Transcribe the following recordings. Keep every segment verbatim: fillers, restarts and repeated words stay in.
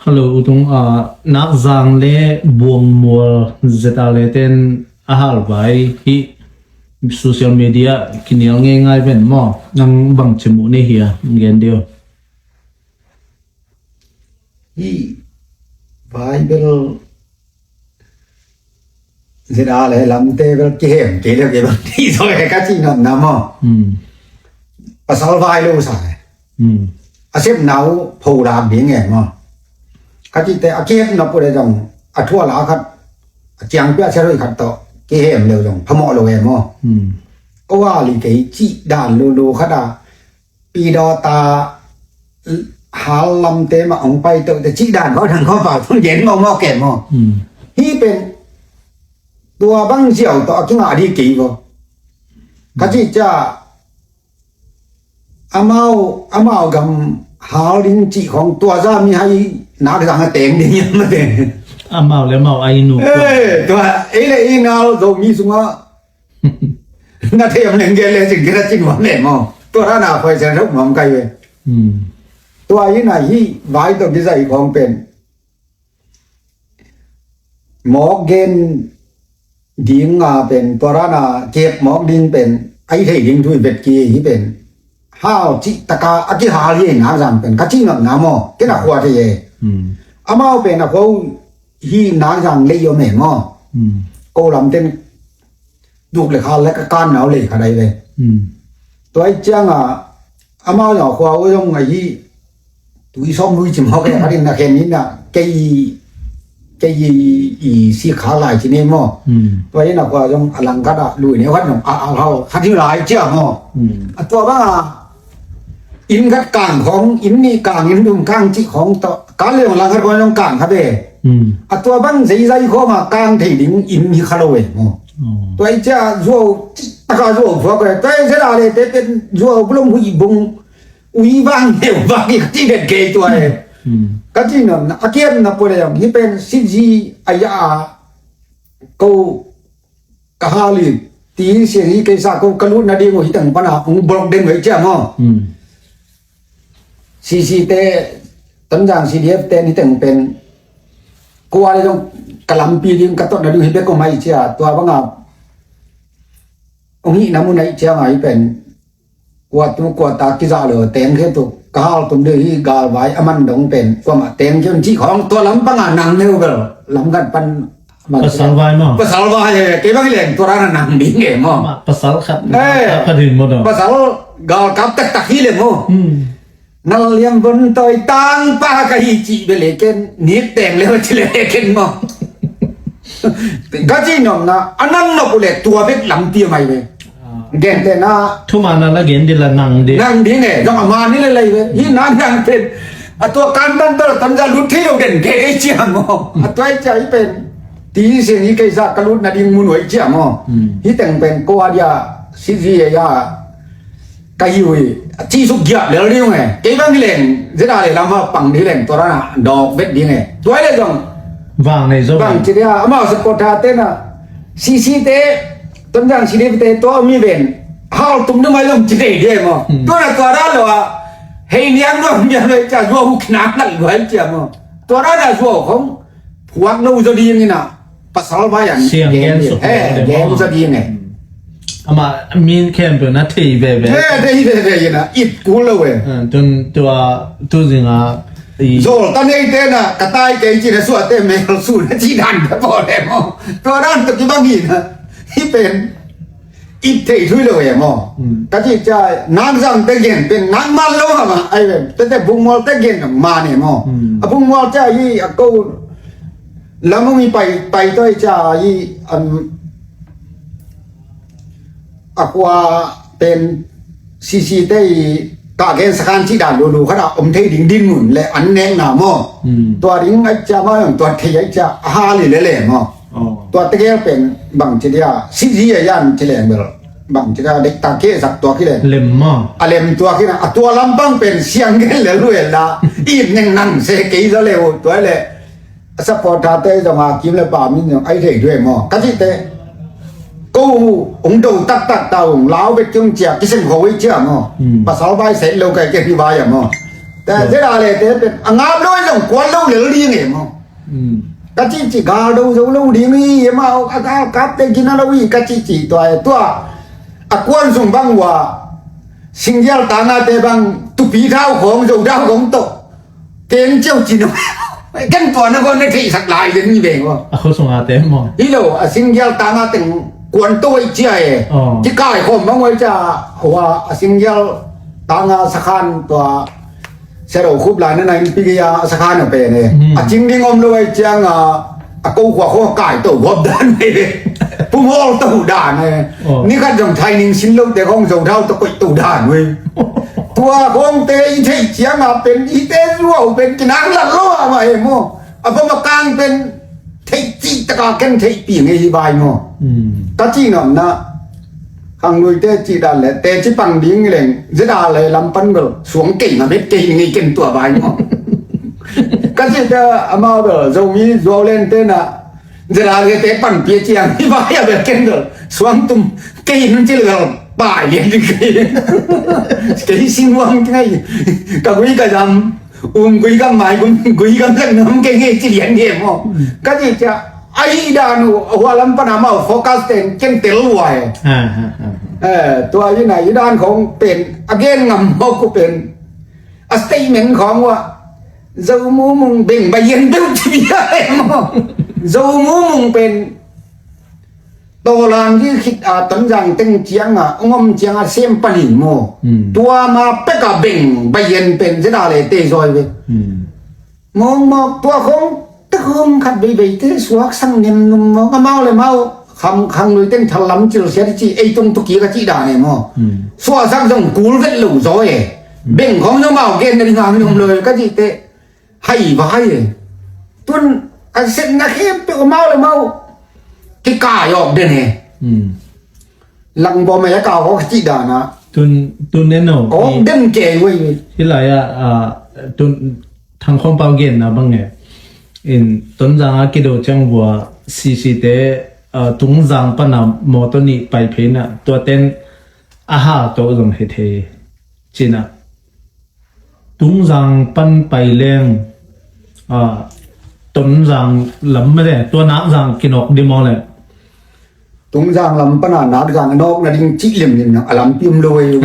Hello, U Tung. Ah, Nakzang le Buangmual Z R le ten a hal vai hi social media kinial ngeingai ven maw? Nang bang cimu nei hi a, gen dio. Hi vai bel Z R le lamte bel kihem kei le kei bang ti so e ka ci nop na maw? Hmm. Pasal vai lo sa e. Hmm. A sepna uh pholak ding e maw? Ka cite a kihepna pule zong a thuala khat a ciangpia sia roi khat tawh kihem leu zong phamawh lo e maw? Hmm. Ko a li kei cih dan lulu khat a pidawta hal lamte mah hong pai toh te cih dan khaw thang khaw pau thong gen maw maw ke maw? Hmm. Hi pen tua bang ziau tawh a kingah dih kei vaw. Ka cih cia amau amau gam hal ding cih khong tua za mi hai nak zang a teng ding yam a teng. Amau le amau ai nu. Eh, tua ei le ei ngal zo mi sungah na thei am leng gel le cing gel a cing wa le maw. Tua ra na khoi sen rok mam kai ve. Hmm. Tua i na hi vai to gizai khong pen mawk gen ding a pen tua rana kep mawk ding pen ai thei ding thui vet ki hi pen hau cih taka a kihal hi nak zang pen ka cih nopna maw kei na khua thei e. Hmm. Amau pen a khua uh hi nak zang lei om e maw? Hmm. Ko lam ten duk le khal le ka kan nau lei kha dai ve. Hmm. Tua i ciang a amau na khua uh zong a hi tui sawm lui ci maw kei khatin na khen in a kei kei i si khak lai ci nei maw? Hmm. Tua in a khua zong a lang khat a lui ne khat zong a a hau khat hi lai cia maw? Hmm. A tua bang a inn khat kang khong inn nih kang inn dum kang cih khong tawh kan le lang khat khong zong kang kha ve. Hmm. A tua bang zeizai khong a kang thei ding inn hi kha lo e maw? Oh. Tua i cia zuau taka zuau phuak e tua i zia le te pen zuau bulom hui bung ui vang neu vang i ka ci den kei tua e. Hmm. Ka ci nopna a kiamna pua le zong hi pen sitzi a ya a ko ka hal i ti siang hi keisa ko ka lutna ding uh hi teng pana hong bolok den uh hi cia maw? Hmm. C C te Tonzang C D F te ni teng pen ko a le zong ka lampi ding ka totna ding hi bek ko mai cia tua banga hong hihna mun a i cia ngai pen kua tu kua ta kizah lo teng khe tu ka hal tum deuh hi galvai a man dong pen kuamah teng khe un cih khawng tua lam panga nang neu bel lam kan pan pasal vai maw? Pasal vai e kei bang hi leng tua rana nang ding e maw? Pasal khat. Eh, pasal galkap taktak hi le maw? Hmm. Nal liam von tawi tangpa ka hi cih bele ken nik teng le ci le ken maw? Ka ci nopna a nan nop uh le tua bek lampi a mai ve. Gente na thuman a la gen dih la nang dih. Nang dih ne zong a man hi le lai ve hi na nang pen a tua kan ban tol a tamza lut thei lo den ke ei cia maw? A tua ei cia i pen ti sin hi keisa ka lut na ding mun uh ei cia maw? Hi teng pen ko a dia si zi ei a ka hi uh hi a ci suk giap lel ding e kei bang hi leng zeda le lam ha pang dih leng tua rana dawk vet ding e tua le zong vang nei zo bang ci dia amau supporter te na C C te Tonzang C D F te tua mi ven hal tum dum ai lom ci dei dei maw? Tua na tua ra lo a hei niang lo niang lo cia zuau huk nang nal lo ai cia maw? Tua ra na zuau khong phuak lo zo ding ina pasal vai an siang gen suk eh gen zo ding e. Ama min khem pe na thei ve ve. Thei ve ve ina it kul lo e. Tun tua tu zinga zol ta nei te na ka tai kei ci na suate mel su na ci dan ka bo le maw? Tua dan tu ki bang ina hi pen it thei thui lo e maw? Ka ci cia nak zang te gen pen nak man lo ha ma ai pen te te bung mual te gen man e maw? A bung mual cia hi a ko lam ong i pai pai toi cia hi a khua pen C C te i ka gen sakan ci dan lulu khat a om thei ding din mun le an nek na maw? Tua ding ai cia maw tua thei ai cia a ha li le le maw? Tua tegel pen bang ci dia sitzi a yan ci leng bel bang ci dia dek ta ke zak tua ki leng lem maw? A lem tua ki na a tua lam bang pen siang gen le lu e la i neng nang se kei zo le tua le a supporter te zong a kim le pa min zong ai thei duai maw? Ka ci te ko ung do tak tak ta ung lau bet kiung cia kisem ko wei cia maw? Pasal vai se lo kai ke hi vai a maw? Te zeda le te pen a ngap lo kuan lo lel ding e maw. Ka cihcih gal do zo lo ding hi, amau a galkapte gina lo hi ka cihcih tua e. Tua a kuan sung bang uh a singgial tangate bang tupi thau khawng zo thau khawng tawh keng ciau cin uh. Ken tua na kong na theihsak lai den hi ve maw. A khua sungate maw? Hi lo, a singgial tanga teng kuan to cia e. Kikai khawm bang uh cia, hua a singgial tanga sakhan tua Sero khup lai na na innpi gei-a a sakhan a pen e. A cing ding om lo ai cianga a ko khua khong a kai to gawp dan e. Pum hawl to dan e. Ni khat zong thai ning sin lote khong zo thau to koih to dan e. Tua khongte i theih cianga pen i te zuau pen kinang lal lo a mah e maw. A pom a kang pen theih cih taka ken theihpi ngei hi vai maw. Ka cih nopna khangluite cih dan le teci pang ding leng zeda le lam pan bel suang kei na bet kei ngei ken tua vai maw. Ka cih te amau bel Zomi zuau len te na zeda le te pan pia ciang hi vai a bel ken bel suang tum kei nun cil bel pai lian ding kei. Kei sing wang kei ka gui ka zam um gui gam mai gum gui gam lak nam kei ngei ci lian ding maw. Ka cih ciah a hi dan uh a hua lam pan amau focus ten ken tel uh a e. Tua hi na i dan khong pen a gen ngam mawk uh pen a statement khong uh a Zo mumung beng ba yen beuh ci bia e maw. Zo mumung pen Tawlan gih khit a Tonzang teng cianga ong om cianga sem pan hi maw. Tua ma peka beng baian pen zeda le te zawi ve. Mawngmawk tua khong te khong khat veivei te suak sang nem num mawk amau le mau kham khang lui teng thal lam cil sia ci ei tung tuki ka ci dan e maw. Suasak zong kul vet lo zawi e. Beng khong zong mau gen na ding ang num lo ka ci te. Hai vai e. Tun a setna khempeuh amau le mau kikai awk den e. Langbawm a ka awk cih dana. Tun tun en aw. Awk den kei wei. Hi lai a tun Thang Khawm Pau genna bang e. In Tonzang a kido ciang vua sisite Tungzang pana mawtaw nih pai pheina tua ten a ha to zong he thei cina. Tungzang pan pai leng Tonzang lam mede tua Nakzang kinawk dim aw le. Tungzang lam pana Nakzang a nawk nading cih limlim a lampi um lo ei.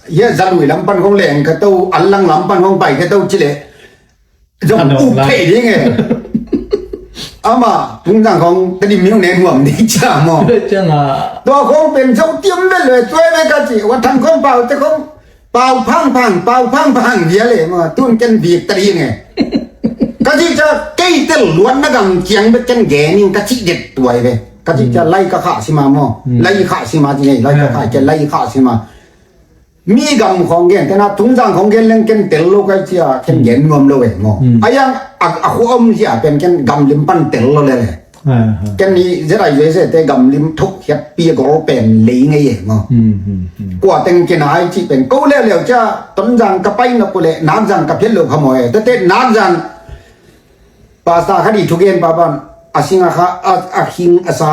Hia zalui lam pan hong leng kha to, anlang lam pan hong pai kha to cih leh zong up phei ding e. Ama Tungzang khong Tedim hiu nen huam ding cia maw. Tua khong pen zo tiam vel lo e, tua e ka ci, wa Thang Khawm Pau te khong Pau phang phang, pau phang phang bia le maw, tun ken bik ta ding e. Ka cih ca kei tel luatna gam ciang bek ken gen in ka cih det tuai ve. Ka cih ca lai ka khah sima maw, lai khah sima ci ngei, lai ka khah cia lai khah sima. Mi gam khawng gen tena Tungzang khawng gen leng ken tel lo kai cia ken gen nuam lo e maw. A yang a khua om zia pen ken gam lim pan tel lo le le. Ken ni zia lai zia zia te gam lim thuk hiat pi gol pen lei ngei e maw. Kua teng ken ai ci pen ko le le cia Tonzang ka pai na ku le Nakzang ka phiat lo kha maw e. Tete Nakzang Pastor kha di thugen papan a sing a kha a hing a sa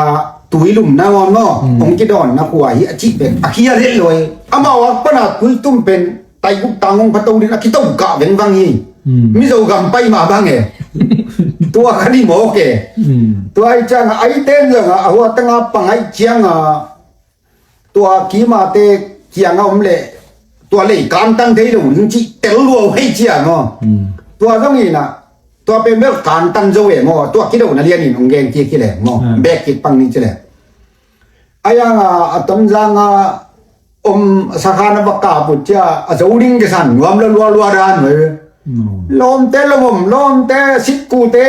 tui lum na ngon maw. Ong kidawn na khua hi a cih pen a khia lel loi. Amau a pana tui tum pen tai guk tang ong pha to din a kito kah vengvang hi. Mizo gam pai ma bang e. Tua kha di mawk e. Tua i ciang a ai ten zang a hua tanga pangai ciang a tua kimate kianga om le tua lei kantang thei lo ning ci tel lua hei cia maw. Tua zong ina tua pen bel kantang zo e maw, tua kido na lian in ong gen kik hi le maw. Bek kik pang ni ci le. A yang a a Tonzang a om sakhan a va kap uh cia a zo ding kesan nuam lo lua lua dan ve. Lawmte lomom, lawmte sitkute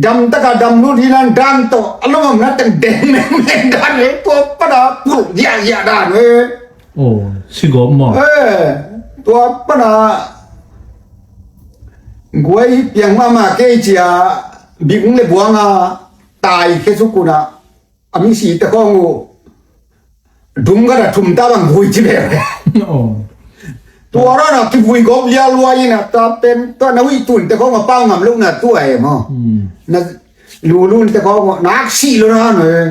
damtaka damlut hinan dan tawh a lomom na teng deng mengmeng dan ve. Tua pana pulh ziahziah dan ve. Sigawm maw. Tua pana guai piang mahmah kei cia bing le buanga tai khesukuna a misi te khawng uh dum khat a thum ta bang vui ci beuh. Tua rana kivui gawp lialua ina ta pen tua na uih tun te khawng a pau ngam lo na tua e maw. Na lulun te khawng uh nak sih lo na no e.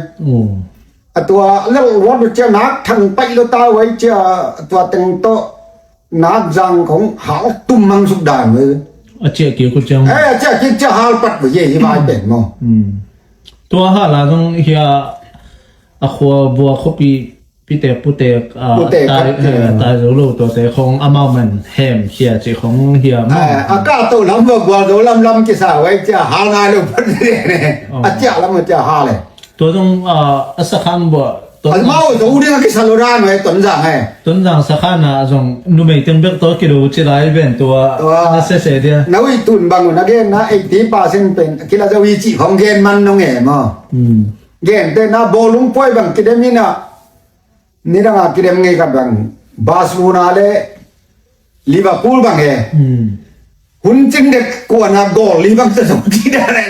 A tua lel luat lo cia nak thang paih lo ta uai cia tua teng tawh Nakzang khawng hal tum mang suk dan ve. A ciah kik uh ciang. Eh, a ciah kik ciah hal pat uh hi, hi vai pen maw. Hmm. Tua hal a zong hi a, a khua bua khuapi pitek putek, ah, putek tai, khat, eh, eh, tai zo lo tuate khong amau man hem hi a cih khong hi a maw. Eh, a kah to lam bua bua zo lamlam kisa vai ciah hal ngai lo pat hi ne. Oh. A ciah lam a ciah hal e. Tua zong, ah, a sakhan bua. Amau zo ding a kisa lo dan vai Tonzang e. Tonzang sakhan ah zong numei teng bek tawh kido ci lai ven tua. Tua na sese dia. Na ui tun bang un a gen na eighty percent pen kila zo i cih khong gen man nong e maw. Hmm. Gen te na bawlung puai bang kidem in a. Nidang a kidem ngei khat bang Barcelona le Liverpool bang e. Hmm. Hun cing dek kuan a goal li bang sa zo ci dan e.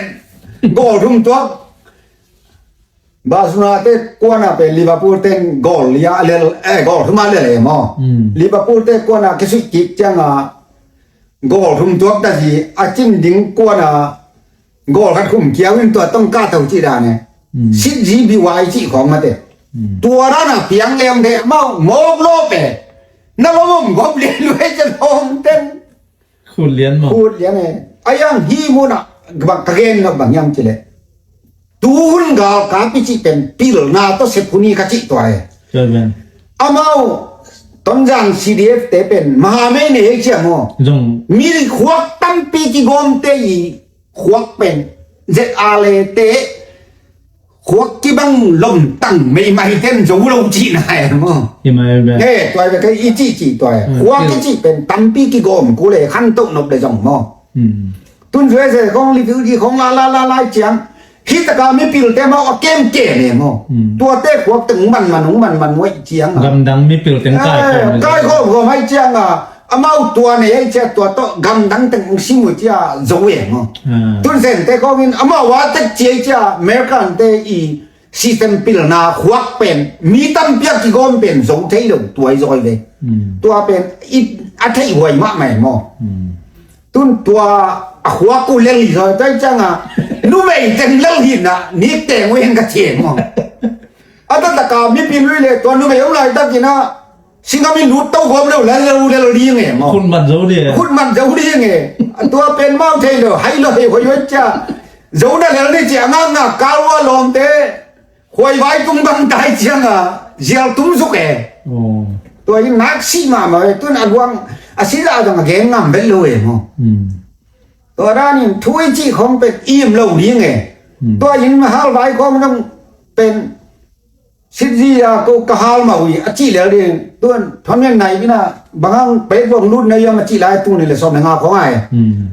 Goal thum tuak. Barcelona te kuan a pen Liverpool ten goal li a lel, eh, goal thum a lel e maw. Hmm. Liverpool te kuan a kisuih kik ciang a goal thum tuak ta zi a cin ding kuan a goal khat khum kiau in tua tong ka tho ci dan e. Hmm. Sit zi bi wai ci khong mate. Hmm. Tua dan a piang lem de mau mok lo pe. Na lo mom gop le lu e chan hong ten. Khut lian maw? Khut lian e. A yang hi mun a bang ka gen lo bang yang ci le. Tu hun gal ka pi ci pen pilna to se puni ka ci tua e. Amau Tonzang C D F te pen maha mei ne hei ciang maw. Zong. Mi khuak tampi kigawm te i khuak pen Z R le te khuak kibang lom tang meimai ten zo lo cihna e maw. Hi mai mai. He, tua i ve kei i cih cih tua e. Hmm, khuak i cih pen tampi kigawm ku le khan toh nop le zong maw. Hmm. Tun zuai se khong li piu di khong la la la lai ciang. Hi taka mipil te mau a kem kem e maw. Hmm. Tuate khuak teng man man ung man man uai ciang a. Gamdang mipil teng kai khawm. Eh, kai khawm khawm hai ciang a. Amau tua nei hai ciang tua tawh gamdang teng ung sim uh ciang zo e maw. Ah. Tun zen te khawng in amau a tek ciai ciang American te i system pilna khuak pen mi tampi a kigawm pen zo thei lo tuai zawi ve. Hmm. Tua pen i a thei huai mahmah e maw. Hmm. Tun tua a khuak uh lel hi zaw tai ciang a numei teng lel hi na nik teng uh hen ka thiem maw. A taktak a mipi lui le tua numei om laitak in a singam in lut to gawm lo lel lel lel ding e maw. Khut mat zo ding e. Khut mat zo ding e. A tua pen mau thei lo hai lo hei hoi hoi cia. Zo na lel ni cia ngak ngak kal ua lawmte. Khuai vai tung bang tai ciang a zial tum zuk e. Oh. Tua in nak si mahmah e tun a luang a si la dang a gen ngam vet lo e maw. Hmm. Tua dan in thu i cih khawng pen im lo ding e. Hmm. Tua in hal vai khawng dang pen sit zi a ko ka hal mah ui a cih lel ding. Tuan thon men nai bina bang hang pek vong lut na yam a cih lai tu ni le sawm le nga khawng ai. Hmm.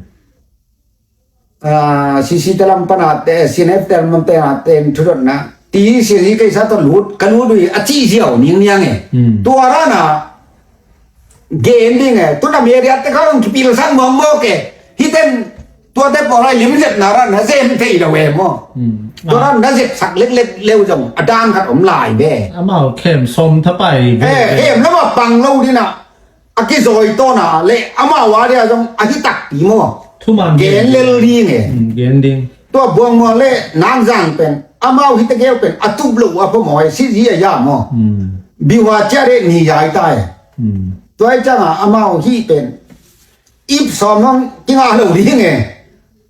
Ah, C C te lam pana te, C N F te lam pana te, thudotna. Ti C C kei sa to lut, ka lut ui, a ci ziau ning niang e. Hmm. Tua rana, gen ding e. Tuna media te ka long kipil sang mong mok e. Hiten, tua te pawh lai lim zep na rana, zem thei lo e maw. Hmm. Tua rana zep sak lek lek leu zong, a dan khat om lai ve. Amau khem som thapai ve. Eh, khem lama pang lo dina. A kizawi tawna le amau a dia zong a hi takpi maw. Thuman gen lel ding e. Hmm, gen ding. Tua buang maw le nangzang pen amau hi tegeu pen a tup lo a pawmawi si hi a ya maw. Hmm. Biwa cia de ni yai tai. Hmm. Tua i canga amau hi pen ip sawm hong kinga lo ding e.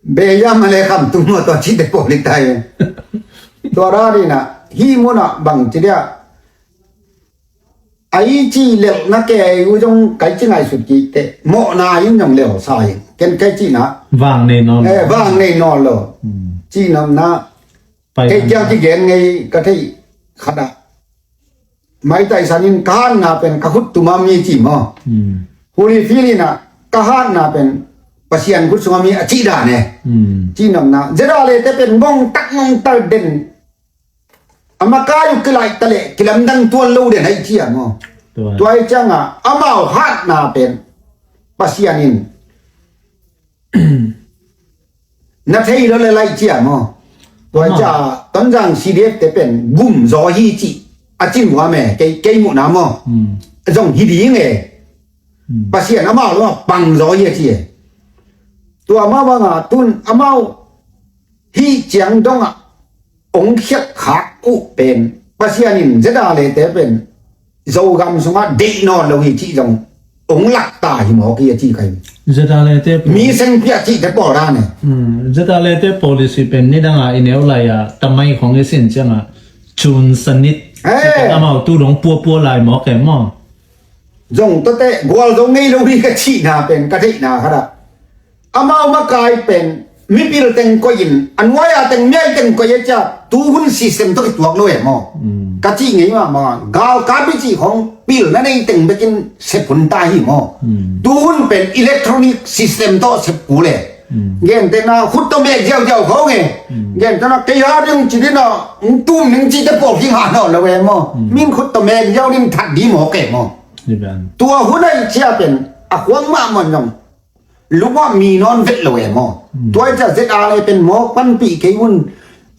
Be ya ma le kham tum maw tua ci te pawh lik tai. Tua ra dina hi muna bang ci dia. A i ci lelh na kei uh zong kai ci ngaihsut kik teh mawhna in zong lelh sa in ken kai cihna. Vang nei nawn lo. Eh, vang nei nawn lo. Hmm. Cihnopna. Pai kei kiang kigen ngei ka theih khat ah. Mike Tyson in ka hatna pen ka khut tuma mi ci maw. Hmm. Holyfield in ah ka hatna pen Pasian khut sunga mi a cih dan e. Hmm. Cihnopna. Zeda le te pen ngongtak ngongtal den. A makai uh kilaih ta leh kilamdang tuan lo den aih ciang aw. Tua. Tua aih cianga amau hatna pen Pasian in na thei lo le laih ciang aw. Tua aih cianga Tonzang C D F te pen gum zaw hi cih a cin uh a me kei, kei muhna maw. Hmm. Zong hi ding e. Hmm. Pasian amau lo a pang zaw hi a ci e. Tua mah banga tun amau hih ciang dongah ong khiat khak uh pen Pasian in zeda lete pen Zogam sungah deih nawn lo hi cih zong ong lakta hi mawk hi a ci kai. Zeta lete mi seng piah cih te pawl dan e. Hmm, zeta lete policy pen nidanga i neu lai a tamai khong i sin cianga cun sanit. Eh. Amau tu dong puapua lai maw ke maw? Zong tate gualzo ngei lo ding ka cihna pen ka theihna khat ah, amau makai pen mipil teng koihin a nuai a teng miai teng koi a cia tuhun system tawh kituak lo e maw? Mm. Ka cih ngei mahmah, galkap i cih khong pilna nei teng bekin sep hun ta hi maw? Mm. Tuhun pen electronic system tawh sep kul e. Mm. Gentehna khut tawh mek ziauziau khong e. Mm. Gentehna kei ha ding ci dina tum ning cihte pawl kingah nawn lo e maw? Mm. Min khut tawh mek ziau ding that di maw ke maw? Tua hun a i cia pen a khuang mahmah zong lupah mi nawn vet lo e maw? Mm. Tua i cia zeta le pen maw panpih kei un,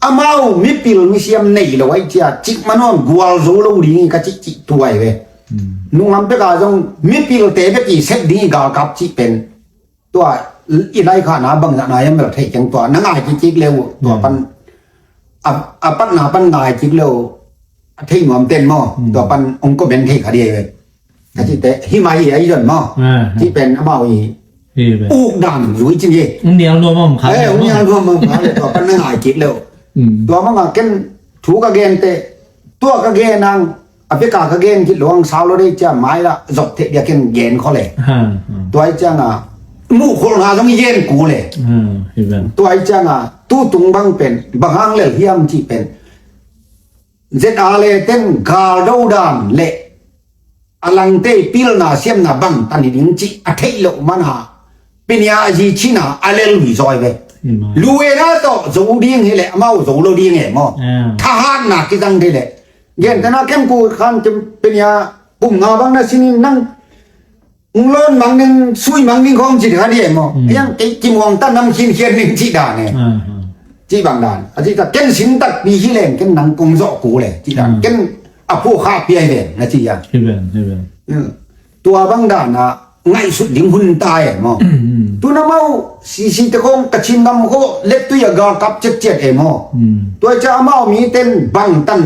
amau mipil misiam nei lo a i cia cik manawn gualzo lo ding i ka cihcih tua i ve. Mm. Nungam peka zong mipilte bek i sep ding i galkap cih pen tua i laikhana bangzahna iam bel thei keng tua na ngai kikik le uh tua pan a, a patna pan ngai kik le uh a thei nuam ten maw? Mm. Tua pan ong comment thei kha dia i ve. Ka cihte hi mai hi a i zon maw? Ah, ah. Cih pen amau hi. Hi pen. Uk dan zui cin hi. Ung nial nuam om kha le maw? Ung nial nuam om kha le tua pan na ngai kik le uh. Mm. Tua manga ken thu ka gen te tua ka gen ang a peka ka gen kit luang sau lo dei cia mai la zop theh dia ken gen kho le. Ha, ha. Tua i cianga muh kholna zong i gen ku le. Ha, hi pen. Tua i cianga tu tung bang pen bang hang lel hiam cih pen zeta le ten galdo dan le a langte pilna siamna bang tani ding cih a theih loh mana pinia a zi china a lel lui zawi ve. Ima. Luena tawh zo ding hi le amau zo lo ding e maw? Ah. Thahatna kizang dei le. Gentehna kem ku khan kem pinia kum nga bang na sinin nang ung lon mang ning sui mang ning khong ci ding a di e maw? Mm. Yang kei kimuang ta nam khinkhian ning ci dan e. Ah, ah. Ci bang dan a ci ta ken sin takpi hi leng ken nang kong zawh ku le ci dan. Mm. Ken a phu kha piai leng na ci ya. Hi ven, hi ven. Mm. Tua bang dana ngaihsut ding hun ta e maw? Mm. Tuna mau sisi te khong ka chin lam kho lettui a galkap ciatciat e maw? Mm. Tua ca amau mi ten bang tan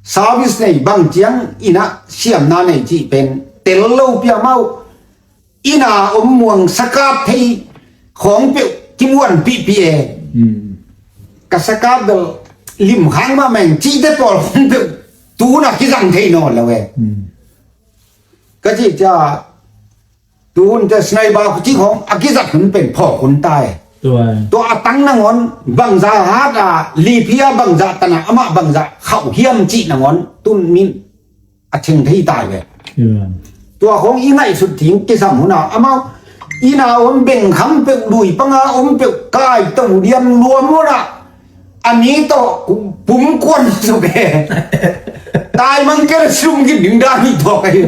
service nei bang ciang ina siamna nei cih pen tel lo pia mau ina om muang sakap thei khong peuh kimuan pihpih e. Mm. Ka sakap bel lim khang mah meng cihte pawl khong peuh tuna kizang thei nawn lo e. Mm. Ka cih cia tuhun te sniper cih khong a kizat hun pen phawk hun ta e. Tua e. Tua a tang nangawn bangza hat a lipi a bangza tana amah bangza khauh hiam cih nangawn tun min a cheng thei ta e. Tua. Tua khong i ngaihsut ding kisam hun a amau ina om bengkham peuh lui panga om peuh kai to diam luam hun a a mi tawh pum kuan suk e. Tai mang kel sum gin ding dan hi tawk ahi.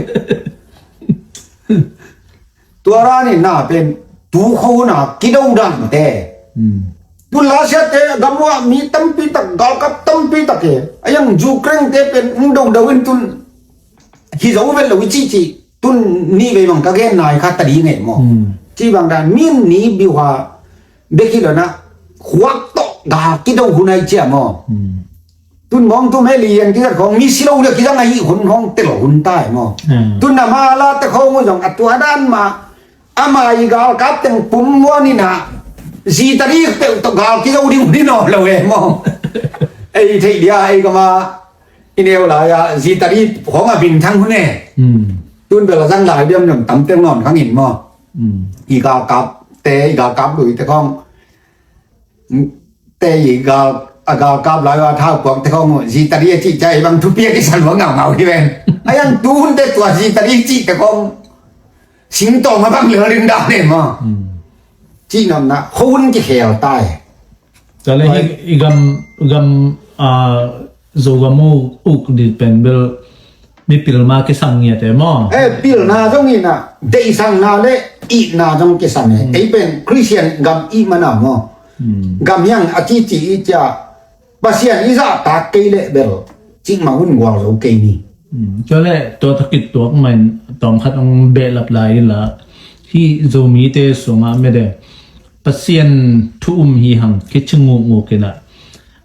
Tua rani na pen tu khona kido dante. Hmm. Tun lasiate gamua mi tampi tak galkap tampi tak e. Ayang Ukraine te pen ung do do in tun hi zo vel lo i cih cih tun ni vei bang ka gen nai kha ta ding e maw? Hmm. Ci bang dan min ni biuha bek hi lo na khuak tawh ga kido hun ai cia maw? Hmm. Tun mawng tum he lian kizat khong mi si lo dia kizang ahi hun khong tel hun tai maw? Hmm. Tun na ma la te khong zong a tua dan ma ama i galkap teng pum muan ina zi tarik peuh tawh gal kizo ding hun i naw lo e maw? Ei theih dia ei kama i neu lai a zi tarik khong a bing thang hun e. Hmm. Tun bel a zang lai diam nam tam teng nawn khang in maw? Hmm. I galkap te i galkap lui te khong te i gal a galkap lai a thau puak te khong zi tari a cih ca i bang thupi a kisa lua ngaungau hi ven. A yang tu hun te tua zi tari cih te khong singtawng a bang lel rin dan e maw? Hmm. Cih namna khua hun kikhel ta e. Tua le hi i gam gam a Zogam uk uk dit pen bel mipil ma kisam ngiat e maw? Eh, pilna zong ina deihsakna le itna zong kisam e. Hmm. Ei pen Christian gam i mana maw? Hmm. Gam hiang a cici i cia Pasian i zahtak kei leh bel cikmah hun gual zo kei ni. Hmm. Tua le tua thakit tuak main tawmkhat hong behlap lai inla hih Zomite sungah mede Pasian thu um hi hang kici nguknguk inah,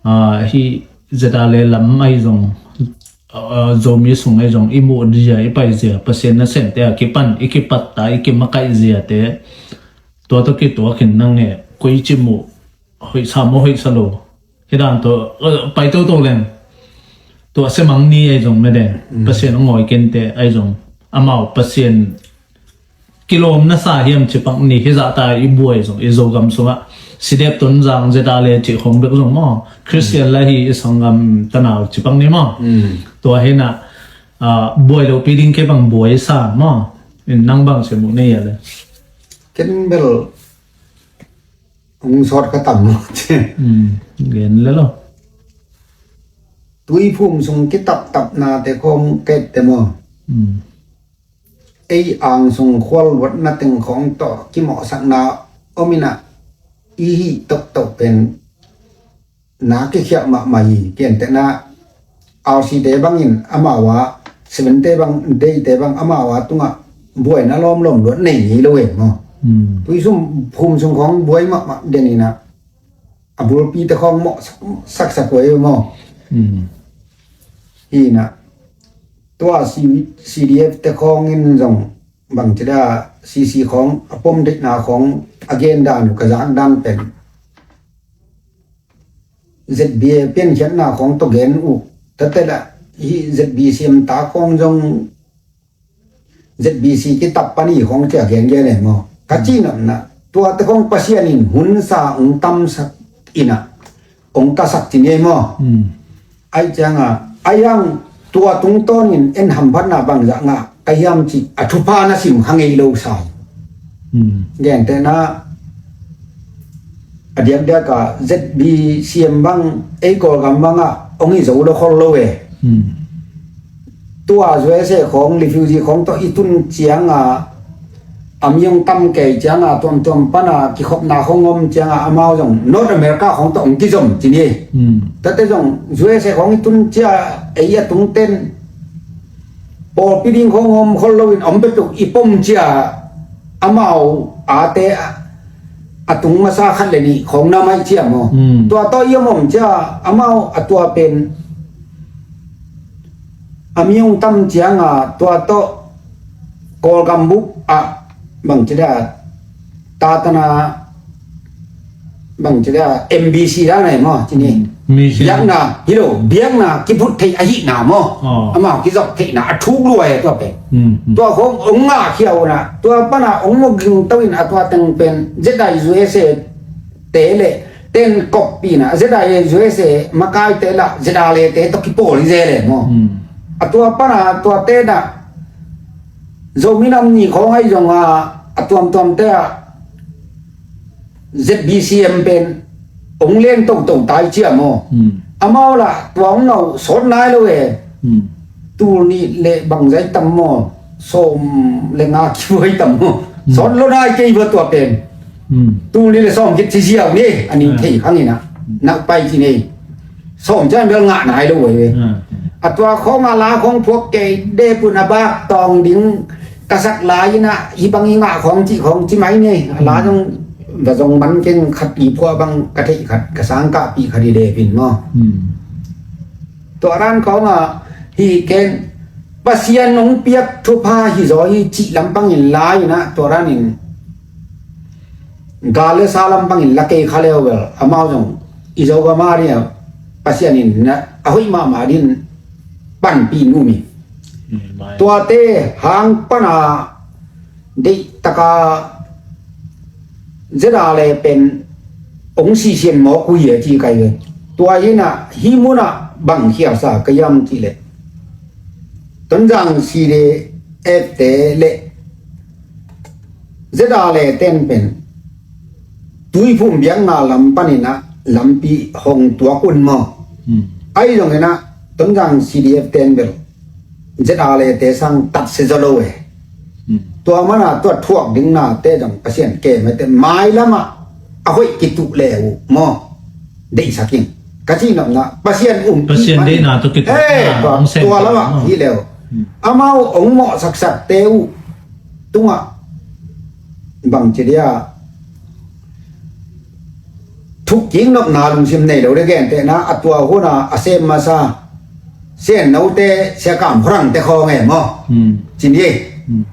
ah, hih zeta le lam ahi zong uh, Zomi sung ahi zong i muh zia, i pai zia, Pasian nasemte a kipan i kipatta, i kimakaih ziate, tua tawh kituakin nang e, koici muh hoihsa maw, hoihsa lo, hi dan tawh, uh, pai toto leng, tua semang ni ahi zong mede, Pasian a ngawi kente ahi zong, amau Pasian kilawm nasa hiam cipak ni, hizahta i buai zong, i Zogam sungah Sidep, Tonzang, Zedale cih khong bek zong maw, Christian la hi i sanggam tanau cipak ni maw. Tua hinah, ah, buai lopi ding kei bang buai sa maw. In nang bang sia muh nei a le. Ken bel hong sawt ka tam lo ci. Gen le lo. Tuiphum sung kitaptapnate khong kette maw. Ei ang sung khualluatna teng khawng tawh kimawhsakna om inah, i hih toktok pen na kikhiah mahmah hi. Kentehna R C te bangin amau a, Seven te bang, Day te bang amau a tungah buaina lawmlawm luat nei ngei lo e maw. Tuisum phum sung khawng buai mahmah den inah, a bulpi te khawng mawh sak, saksak uh ei maw. Hi inah, tua C-, C D F te khawng in zong bangci dah, C C khawng a pom deihna khawng a gen dan uh ka zak dan pen, Z B A piankhiatna khawng tawh gen uh. Tate lah hi Z B C M ta khawng zong Z B C kitap pan hi khawng cia gengen e maw. Ka cihnopna, tuate khawng Pasian in hunsa hong tamsak inah, hong kasak ci ni e maw. Ahi cianga, ahi hang tua tungtawnin en hamphatna bangzah ngah ka hiam cih a thupha na sim kha ngei lo sa hi. Gentehna, a diakdiak a Z B C M bang ei Kawlgam bangah hong hi zo lo khol lo e. Tua U S A khawng, refugee khawng tawh i tun cianga, a mi hong tam kei cianga, tuamtuam pana kikhopna khawng om cianga, amau zong North America khawng tawh hong kizom ci ni. Tate zong U S A khawng i tun cia, ei a tungten pawlpi ding khawng om khol loin om petuk i pom cia, amau ate a, a tung masa khat le nih khawng na maih cia maw. Tua tawh i om om cia, amau a tua pen a mi hong tam cianga, tua tawh Kawlgam bup ah bangci dah, tatana bangci dah, M B C dah nai maw ci ni. Biakna hi lo, biakna kiphut theih ahihna maw. Amau kizop theihna a thuk lua e tua pen. Tua khawng hong ngahkhia unah, tua pana hong mawk gingto in a tua teng pen Z I U S A te le ten koppi na, Z I U S A makaite lah Z R A te tawh kipawl hi zel e maw. A tua pana tuate na Zomi nam ni khawng ahi zonga, a tuamtuamte ah Z B C M pen hong leng toto tai cia maw. Amau lah tua hong nau sawt nai lo e. Tul nih le bangzai tam maw, sawm le nga kibuai tam maw. Sawt lo nai kei bua tua pen. Tul nih le sawm khit ci ziau ni, a nih thei khang inah, nak pai ci nei. Sawm cian bel ngah nai lo e. A tua khawng a la khawng phuak kei depun a bak tawng ding ka sak lai inah, hi bang i ngah khawng cih khawng ci mai ni. A la zong va zong man keng khat i phuah bang ka theih khat, ka sang kahpih khat i depin maw. Tua ran khawng a hi ken Pasian hong piak thupha hi zaw hi cih lampangin lai inah, tua ranin gal le sa lampangin la kei kha leu bel, amau zong i Zogam a ding a Pasian in na a hoih mahmah din panpih nuam hi. Tuate hang pana deihtaka Z R A pen hong sisian mawk uh hi a ci kai ve. Tua hinah hi munah bang khialsa ka hiam cih leh, Tonzang C D F te le Z R A ten pen Tuiphum biakna lam paninah lampi hong tuak un maw. Ahi zonginah Tonzang C D F ten bel Z R A te sang tatsia zaw lo e. Tua mana tua thuak ding nate dang Pasian kem ete, mailamah a hoih kituh le uh maw. Deihsak in ka cihnopna Pasian um Pasian deihna tawh kituh, eh, tua lamah hi le uh. Amau hong mawhsaksakte uh tungah bangci dia thuk kik nopna lungsim nei lo de, gentehna a tua huna a sem masa Sian note Sia Kam Khuarang te khawng e maw? Hmm. Ci ni. Hmm.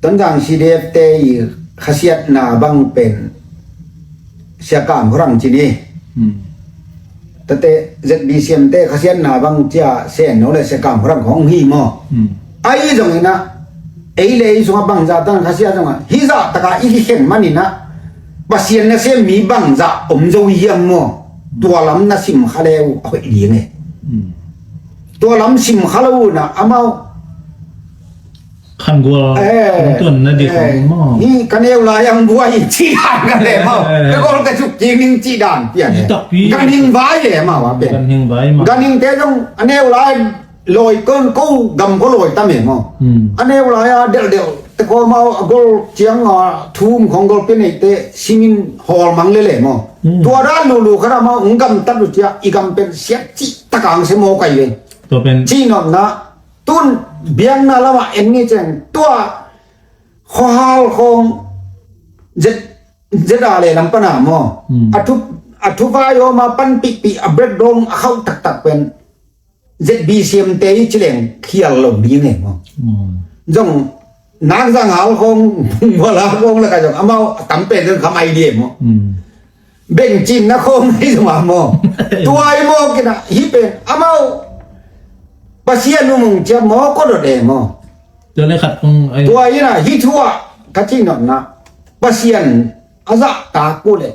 Tonzang C D F te i khasiatna bang pen Sia Kam Khuarang ci ni. Hmm. Tate Z B C M te khasiatna bang cia Sian no le Sia Kam Khuarang khawng hi maw? Hmm. Ahi zongin ah ei le ei sungah bangzah tan khasiat zongah hih zah takah i kikhen manin ah Pasian nasem mi bangzah om zo hiam maw? Tua lam na sim kha le uh a hoih ding e. Hmm. Tua lam sim kha lo uh na amau khangual, eh, tuan na dik, eh, maw? Hi ka neu lai ang buai ci dan ka le maw? Eh. Ka gol ka cuk ci ning ci dan pian e. Ganhing vai e maw a pen. Ganhing vai maw. Ganhing te zong a neu lai lawi kon ko gam ko lawi tam e maw? Hmm. A neu lai a delh delh te ko maw a gol ciang a thum khong gol pe nei te simin hawl mang le le maw? Hmm. Tua dan lulu khat a maw ung gam tat lu cia i gam pen siat ci takang se maw kai ve. Tua pen ci nopna tun biakna lamah en ngi ceng tua khuahal khong zet zet a le lam pana maw? Hmm. A thu a thu vai oma pan pikpik a breakdown a khauh taktak pen Z B C M te i cileng khial lo ding e maw? Hmm. Zong nak zang hal khong wala khong la ka zong amau a tam pen zong kham ai ding e maw? Hmm. Bengcin na khong hi zong a maw? Tua i maw kina hi pen amau Pasian umung cia maw ko dot e maw? Tua le khat kong ai. Tua ina hi thua ka ci nopna Pasian a zah ta ku le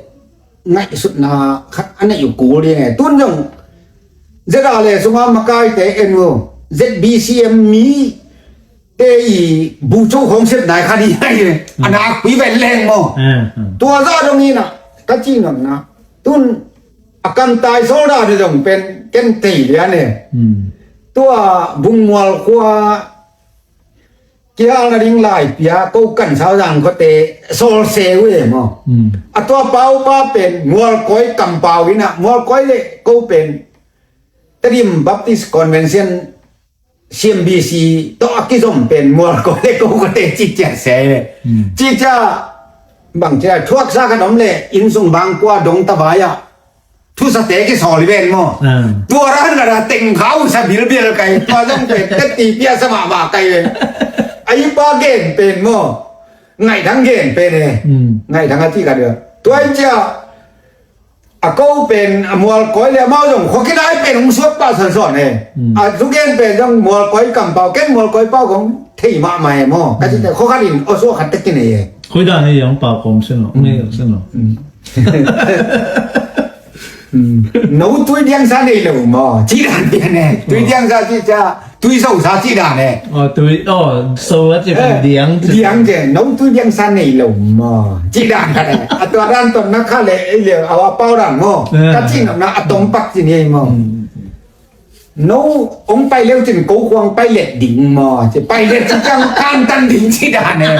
ngaihsutna khat a neih uh kul ding e. Tun zong Z R le sunga makaite en uh Z B C M mi te i bucu khong sep nai khat i hai e. A nak pui ven leng maw? Tua zah dong ina ka ci nopna tun a kamtai solda de zong pen ken thei lian e. Tua bungmual khua kihalna ding lai pia ko kan sauzang khote solse uh e maw? A tua paupa pen mualkoi kampau ina mualkoi le ko pen Tedim Baptist Convention C M B C tawh a kizom pen mualkoi le ko khote ciciat se e. Cicia bang cia thuaksa kan om le innsung bangkua dong tavai ah thusate kisawl i ven maw? Tua ran kata tengkha uh sa bilbil kai tua zong pen teti piasa mahmah kai ve. A i pa gen pen maw? Ngaidang gen pen e. Ngaidang a ti ka dia tua i cia a ko pen a mualkoi le amau zong khuakinai pen hong suak pah sawnsawn e. A zu gen pen zong mualkoi kampau ken mualkoi pau kong thei mahmah e maw? Ka cite khuakhat in aw suak khat tekin e. Khuidan e yang pau kom sin lo. Ngei sin lo. No tui diangsa nei lo maw? Ci dan pian e. Tui diangsa ci cia tui sosa ci dan e. Aw tui aw sosa ci diang ci. Diang ci no tui diangsa nei lo maw? Ci dan khat e. A tua dan ton na kha le ei le a wa pau dan maw? Ka ci nopna a tong pak ci ni ei maw? No ong pai leu cin ko khuang pai let ding maw? Ci pai let ci ciang kan tan ding ci dan e.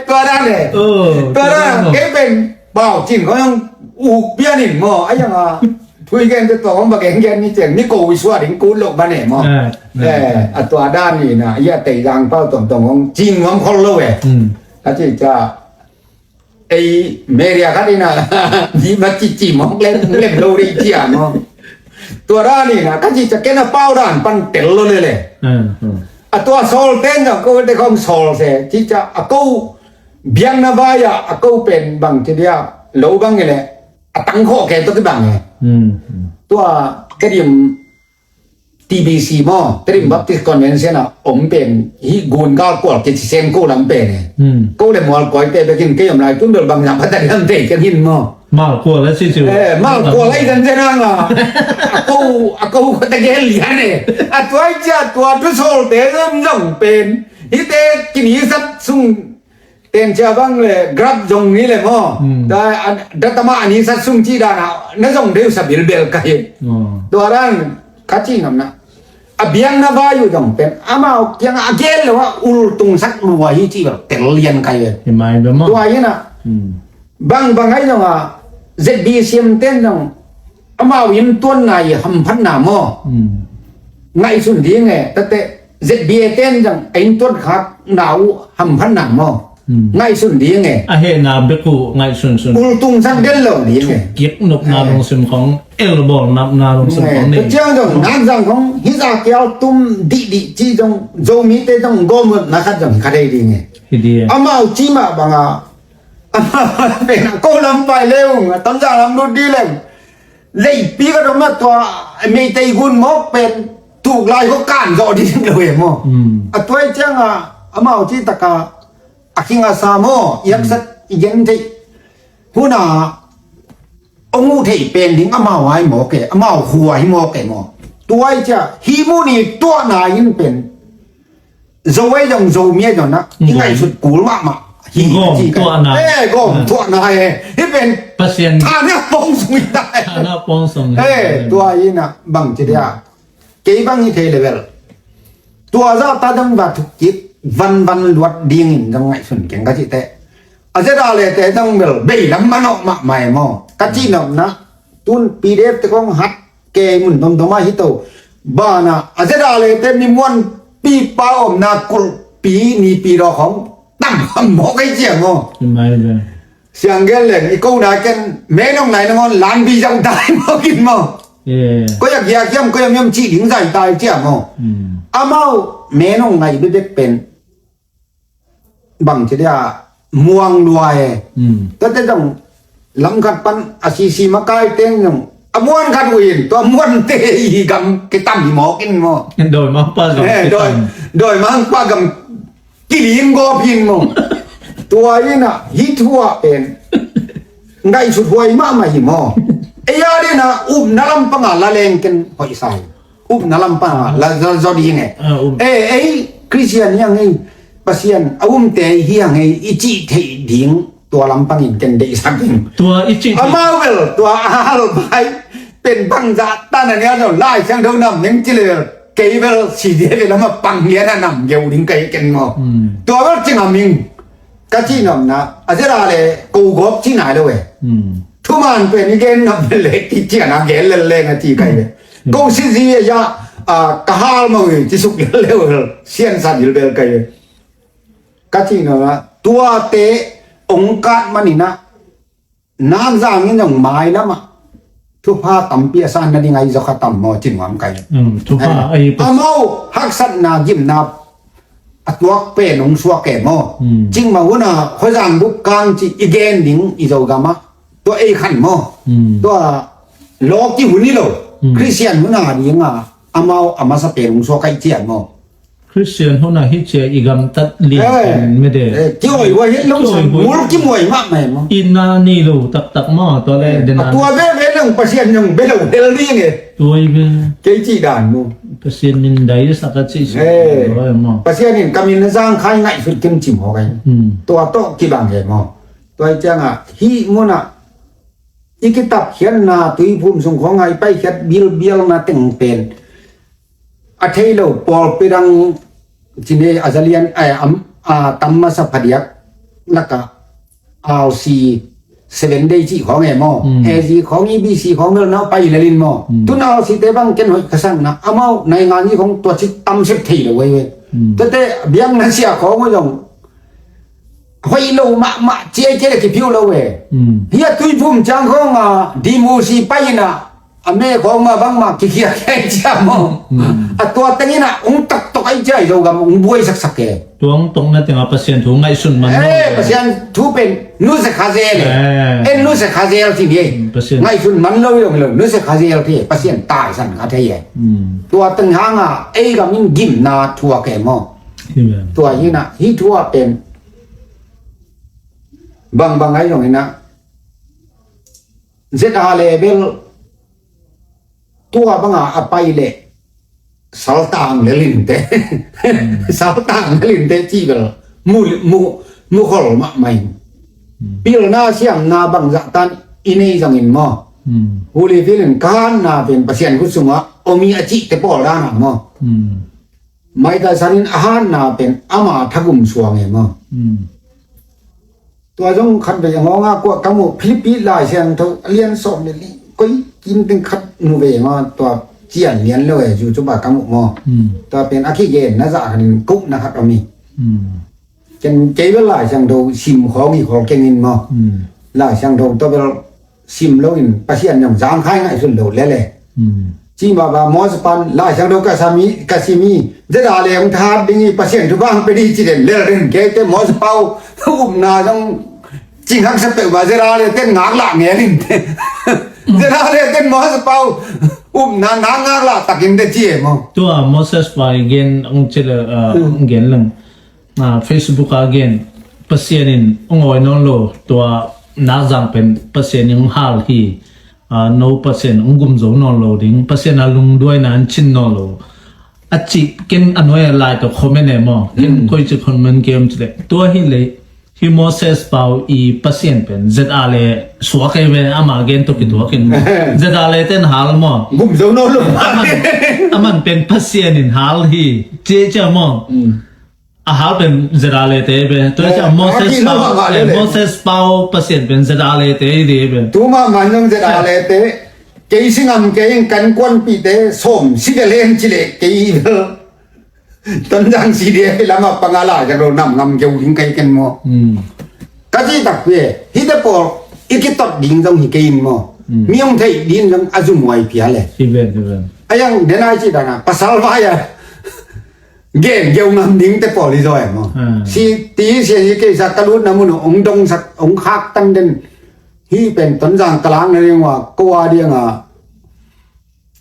Tua dan e. Tua dan kei pen Bau cin ko yang uk pian in maw a yang a thui gen te tawh hong va gen gen ni ciang ni ko i sua ding kul lo ba ne maw? A tua dan ni na ia tei lang pau tong tong hong cin ngam khol lo e. A ci ca ei media khat ina di ma ci ci mong lem lem lo ri cia maw? Tua dan ni na ka ci ca ken a pau dan pan tel lo le le. A tua sol ten jong ko te khong sol se ci ca a ko biakna vai-ah a ko pen bang ci dia lo bang i le a tang khawh ke tawh kibang e. Tua Tedim T B C maw Tedim Baptist Convention ah om pen hih gun gal kual ke ci sem ko lam pen e. Ko le mual koi te bekin kei om lai tun bel bang zang pha ta diam te ken hin maw? Mal kual a si si. Eh, mal kual a i dan zen ang a. A ko a ko ko ta gel lian e. A tua i cia tua tu sol te zong zong pen hite kin i sat sung ten cia bang le grab zong ni le maw? Da da tama ani sat sung ci dan a na zong deu sa bilbel ka hi. Tua dan ka ci ngam na a biang na vai uh zong pen amau kiang a gel lo a ul tung sak lua hi ci bel tel lian ka hi. Tua hi na bang bang ai zong a Z B C M ten zong amau in tuan na i hamphat na maw? Ngaihsun ding e tate Z B A ten zong a in tuan khak na uh hamphat na maw? Hmm. Ngaihsun ding e. A hehna bek uh ngaihsunsun. Ultungsak den lo ding e. Kik nopna lungsim khong, elbawl nopna lungsim khong nei. Tua ciang zong nak zang khong, hih za kial tum dihdih ci zong, Zomite zong gawm na khat zong hi kha thei ding e. Hi ding e. Amau ci mah banga, amau pen a ko lam pai le ung, a Tonzang lam lut ding le ung. Leipi ka dong a tua Meitei gun mawk pen tuk lai ko kan zawh ding lo e maw. Hmm. A tua ciang a, amau ci taka a kingasa maw, i haksat i gen theih. Huna ong uh theih pen ding amau ai mawk e, amau khua ai mawk e maw. Tua i cia, hih mun i tuahna in pen Zo ai zong, Zomi ai zong na, i ngaihsut kul mahmah. Hi, gawm tuahna. Eh, gawm tuahna e. Hih pen Pasian thana pawng sung i ta e. Thana pawng sung. Eh, tua i na bang ci dia. Kei bang hi thei level. Tua zah ta dang va thuk kik vanvan luat dingin dang ngaihsun keng ka cih teh. A zeda le te dang bel bei lam manawh mahmah e maw. Ka cih nopna tun P D F te kong hat kei mun domdom ah hi to. Bana a zeda le te mi muan pipa omna kulhpi nipi dawh khong tam ham maw kei cia maw. Siang gel leng i ko nai ken menong nai nangawn lanbi zang tai maw kin maw. Koi a giak hiam koi a miam cih ding zai tai cia maw. Amau menong nai bebek pen bang ci dia muang lua e. Tate zong lam khat pan a sisi makai teng zong a muan khat uh in tua muan te i gam kitam hi mawk in maw. Dawi mangpa gam kitam. Dawi mangpa gam kilim gawp in maw. Tua in a hih thu ah pen ngaihsut huai mahmah hi maw. Ei a dina upna lam panga la leng ken hoih sai. Upna lam panga la zaw ding e. Ei Christian hiang ei Pasian a umte hiang ei i cih theih ding tua lam pangin ken deihsak ding. Tua i cih amau bel tua a halbai pen bangzah tan a nia zong Lai Siangtho nam ning ci le bel kei bel si dia bel ama pang lian a nam geu ding kai ken maw. Tua bel cing a ming ka cih nopna a zera le ko gawp cih nai lo e. Thuman pen i gen nop bel le ti cian a gen lel leng a ci kai le. Ko si zi a ya ka hal maw i ci suk lel le sian san il bel kai le. Ka cih nopna tuate ong kat maninah nak zangin zong mailamah thupha tampi a san nading ahi zawkha tam maw ci nuam kai. Amau haksatna gimna a tuak pen ong suak e maw. Cing maw huna khuazang buk kang ci i gen ding i Zogamah tua ei khan maw. Tua lawki hun hi lo. Christian huna dinga amau a masa pen ong suak ahi cian maw. Christian huna hi cia i gamtat lian pen mede. Kioi hua hi lo sa mul kimuai mahmah maw. Ina ni lo taktak maw tua le dena. Tua veve nang Pasian nang belo hel ni nge. Tuai ve. Kei ci dan mu. Pasian min dai saka ci si. Pasian in kamin na zang khai ngaihsut kim cim ho kai. Tua to kibang he maw. Tua cianga hi muna i kitap khiatna tuiphum sung khong ai pai khiat bilbialna teng pen a thei lo pawlpi dang cine a zalian a tam masa phadiak laka R C seven day cih khong e maw. A Z khong i B C khong bel nau pai lalin maw. Tun R C te bang ken hoih ka sangna amau nai ngan i khong tua cik tam sep thei lo wei wei. Tate biang na sia khong zong hoih lo mahmah ciai ciai le kipiu lo e. Hia tuiphum ciang khong a dimusi pai ina a me khong ma bangma kikhiakhia i cia maw. A tua tengina ung taktok ai cia i Zogam ung buai saksak e. Tua ung tokna tenga Pasian thu ngaihsun man lo. Pasian thu pen nuse khazel e. En nuse khazel ti ni e. Ngaihsun man lo i lo lo nuse khazel ti e Pasian taisan kha thei e. Tua teng hanga ei gamin gimna thuak e maw. Tua hina hi thua pen bangbang ai zong hina zet a le bel tua banga a pai le saltang le linte saltang le linte ci bel mu mu mu khol mahmah in pilna siamna bangzah tan i nei zangin maw. Huli filin kahanna pen Pasian khut sunga omi a cihte pawl dana maw. Maita sanin a hanna pen ama thagum suang e maw. Tua zong khat vei a ngawnga kuah ka muh Philippi Lai Siangtho a lian sawm le li koi kim teng khat mu vei maw tua cian lian lo e YouTube a ka muh maw. Tua pen a kigen na zah khanin kuhna khat om hi. Ken kei bel Lai Siangtho sim khawng hi khol keng in maw. Hmm. Lai Siangtho tawh bel sim lo in Pasian zong zangkhai ngaihsun lo lele. Hmm. Ci mah bang Moses pan Lai Siangtho ka sim hi, ka sim hi. Zeta le hong that ding hi, Pasian thupha hong pia ding ci den lel rin kei te Moses pau upna zong cing haksa peuh ba zeta le ten ngak lah ngel in te. Zeta le ten Moses pau upna na ngak lah takin te ci e maw. Tua Moses pai gen hong ci le, ah, hong gen leng. Ah, Facebook ah gen, Pasian in hong awi nawn lo, tua nakzang pen Pasian in hong hal hi. Ah, no Pasian hong gum zo nawn lo ding, Pasian a lungduaina an cin nawn lo. A ci ken a nuai a lai tawh comment e maw. Ken koi ci comment kem ci le. Tua hi le, hi Moses pau i Pasian pen zeta le suak e ve, ama gen tawh kituak in. Zeta le ten hal maw. Gum zo nawn lo. Aman, aman pen Pasian in hal hi. Ci e ci a maw. A hal pen zeta le te be. Tua cia Moses pau, Moses pau Pasian pen zeta le te i di be. Tu mah man zong zeta le te. Kei si ngam kei in kan kuanpihte sawm si bel hen ci le kei bel. Tonzang si di e lama panga la jak lo nam ngam keu ding kai ken maw. Ka ci takpi e. Hite pawl i kitot ding zong hi kei in maw. Mi hong theih ding zong a zumhuai pia le. Hi ven, hi ven. A yang denai ci dana pasal vai a. Gen geu ngam ding te pawl i zaw e maw. Si ti sian hi keisa ka lutna mun uh hong dongsak hong khak tan den. Hi pen Tonzang ka lakna ding uh a ko a diang a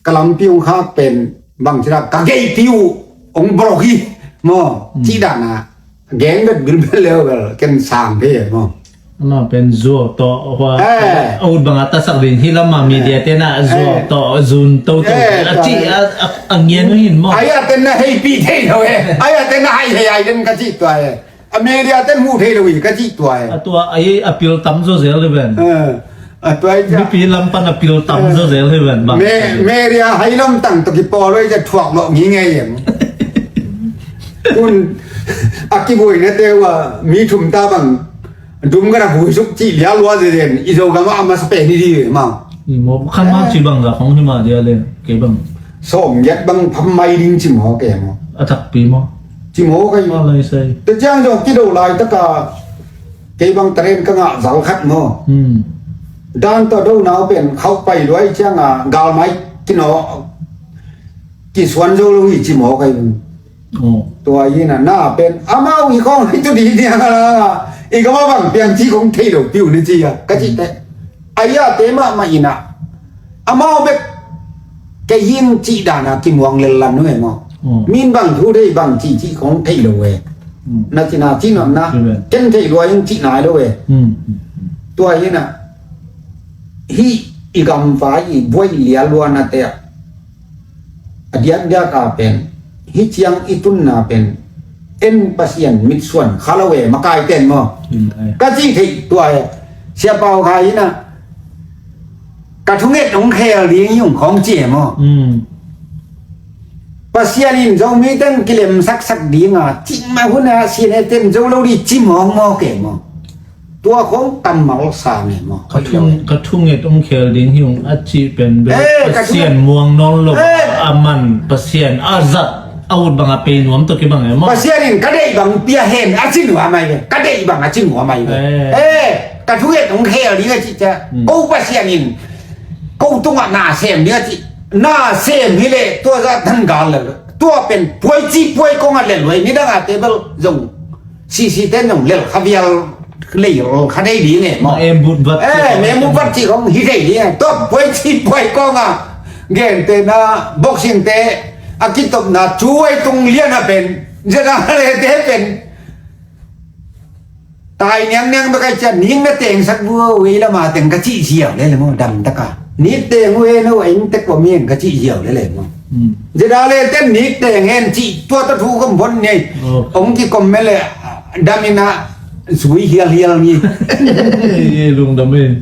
ka lampi hong khak pen bang ci dak ka geihpi uh hong block hi maw. Ci dan a gen bet bilbel leu bel ken sang thei e maw. Ama pen zuau tawh hua a ut banga tasak ding hi lama media tena zuau tawh zun toto a ci a ngian uh hin maw. Ai a ten na heipi thei lo e. Ai a ten na hai thei ai den ka ci tua e. A media ten mu thei lo i ka ci tua e. A tua ai a pil tam zo zel hi ven. A tua ai ca mipi lam pan a pil tam zo zel hi ven bang. Media hai lam tang to ki pawl lo i ca thuak lo ngi ngei em. Kun a kibuaina te uh a mi thum ta bang dum ka na buisuk cih lialua zezen i Zogam ah a masa pen hi di maw. Maw khan ma ci bang za khong hi ma dia le kei bang. Sawm yat bang pham mai ding ci maw kei maw. A takpi maw. Ci maw kei. Maw lai sai. Te ciang zong kido lai taka kei bang taren ka ngah zal khat maw. Dan tawh do nau pen khauh pai luai ciang a gal mai kino kisuan zo lo hi ci maw kei bang. Tua hi na na pen amau i khong hi tu di niang a la i ka ma bang piang ci khong thei lo piu ni ci a ka ci te. A ia te mah mah ina amau bek kei hin ci dana kimuang lel lan nu e maw. Min bang thu thei bang ci ci khong thei lo e. Na ci na ci nop na ken thei lua in ci nai lo e. Tua hi na hi i gam vai i buai lia lua na te a a diakdiak a pen hi ciang i tunna pen en Pasian mitsuan kha lo e makai ten maw. Ka ci thei tua e. Sia pau kha hi na ka thunget hong khel ding hi hong khawng ci e maw. Pasian in Zomi ten kilem saksak ding a cing ma hun a sian e ten zo lo di ci mawng maw ke maw. Tua khong kammal sa nge maw. Ka thung, ka thunget hong khel ding hi ung a cih pen bel Pasian muang nawn lo a man Pasian a zat a ut bang a pei nuam tawh kibang e maw. Pasian in ka deih bang pia hen a ci nuam ai ve. Ka deih bang a ci nuam ai ve. Ka thunget hong khel ding a cih cia ko Pasian in ko tungah na sem ding a cih na sem hi leh tua zah tanggal le tua pen puai ci puai kong a lel huai nidang a table zong sisi ten zong lel kha vial lei rol kha dei ding e maw. Em but vat eh me mu vat ci kong hi dei ding e top puai ci puai kong a gen te na boxing te a kitop na cuai tung lian a pen zena le te pen tai niang niang bek ai cian ning na teng sak bu wei lama teng ka cih ziau le le maw dam taka nik teng wei no eng tek pom ing ka cih ziau le le maw. Zeda le ten nik teng hen cih tua ta thu kom bon nei ong ki kom me le dam ina zui hial hial ni. Lungdam e.